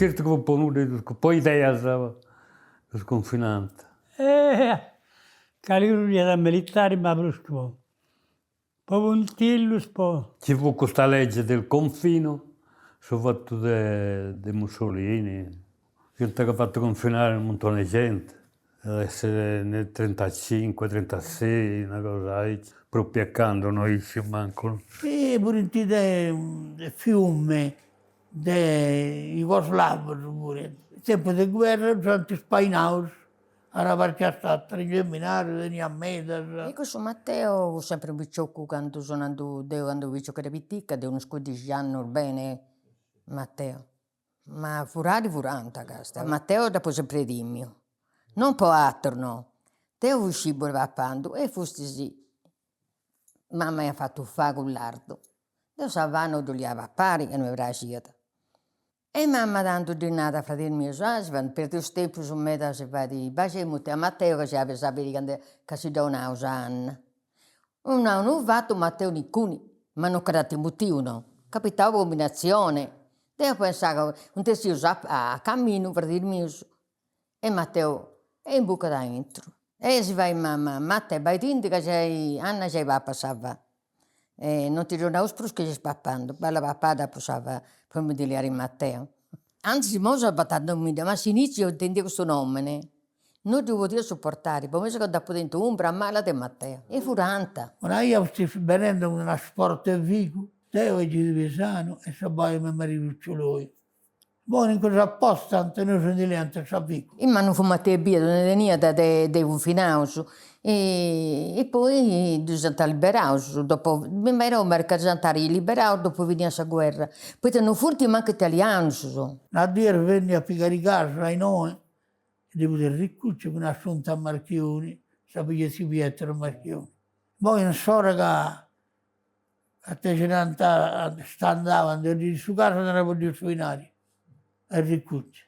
Certu chi fut po nudda, po ideas ddus cunfinant. Eh calincunu fiat militari ma prus chi po po puntillus po. Ci fut custa legge del confino, su fatu de de Mussolini, iant fatu confinare unu muntoni 'e genti, iat essi nel trentacinque, trentasei, una cosa aici, propriu a candu no isciu mancu. E furint de Fiume, de Jugoslavos puru. Tempus de guerra ddus ant spainaus a una parti a s'atera, in Geminaru teniat medas. E cussu Matteo fut sempri unu picioccu candu seu nandu deu candu fui piciochedda pitica de unus cuindixi annus beni Matteo, ma furari furant casta, Matteo dd'apu sempri timiu, non po ateru no, deu fui scibula papandu e pustis mama iat fatu faa cun lardu, deu sa faa no ddu 'olia papari ca non mi praxiat E mama tandu ddi nat a fradis mius, ah si fait, perdeus tempus meda si fait, baxei muti a Matteo ca si at a biri ca si dda 'onaus a Anna. Nau unu fatu Matteo nicuni, ma non ca dd'ant mutiu no, capitau po cumbinatzioni, deu pensà ca funt essius a caminu fradis mius e Matteo e imbucat aintru. E si fait mama, Mattè baitindi ca giai Anna giai papat sa fà e non ti ddu naus prus chi ses papandu, bella papada po sa fà po mi ndi liari Matteo. Antzis imoi seu abatandomidda, ma a s'iniziu intendia custu nomini no ddu podia suportari, po mei ca nd'apu tentu umbra mala de Matteo. E furant. Una 'ia fustis benende cun una sporta 'e figu, deo e Egidiu Pisanu e s'abbai 'e maridu Loi. Poi in cussa postant e nosu ndi leant sa figu. Ma non fut Matteo ebbia, no ndi teniat de de cunfinaus e poi ddus ant liberaus dopo, mi parit ca ddus ant liberaus dopo finia sa guerra, poita non funt mancu italianus. Una die est benniu a pigare casu a inoghe, ddi fut Erricucciu cun Assunta Marchioni, sa filla 'e tziu Pietro Marchioni. Poi in s'ora ca A tesinanta standavant e su casu no at podiu su 'inari, Erricucciu.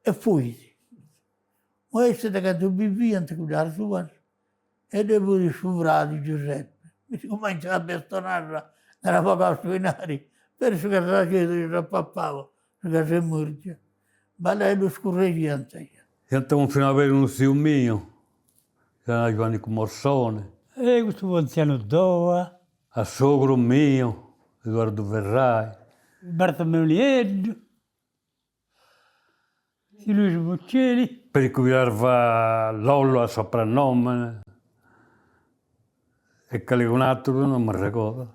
E fuit. Ma est de cantu biviant cuddas duas e ddoi fut su fradi Giuseppe. Mi si cumentzat a bestonai, nd'at bogau su 'inari, persu ca s'axedu ddis at papau su casu 'e Murgia. Balla e ddus curregiant. Iant cunfinau peri unu tziu miu Si narat Giuannicu Morsone. E custu Pontzianu Doa. A sogru miu, Eduardu Ferrai. Bartomeu Nieddu. Tziu Luisu Bucceli. Pericu Vilarva Lollo a soprannòmene e calicun'àteru non m'arregodo.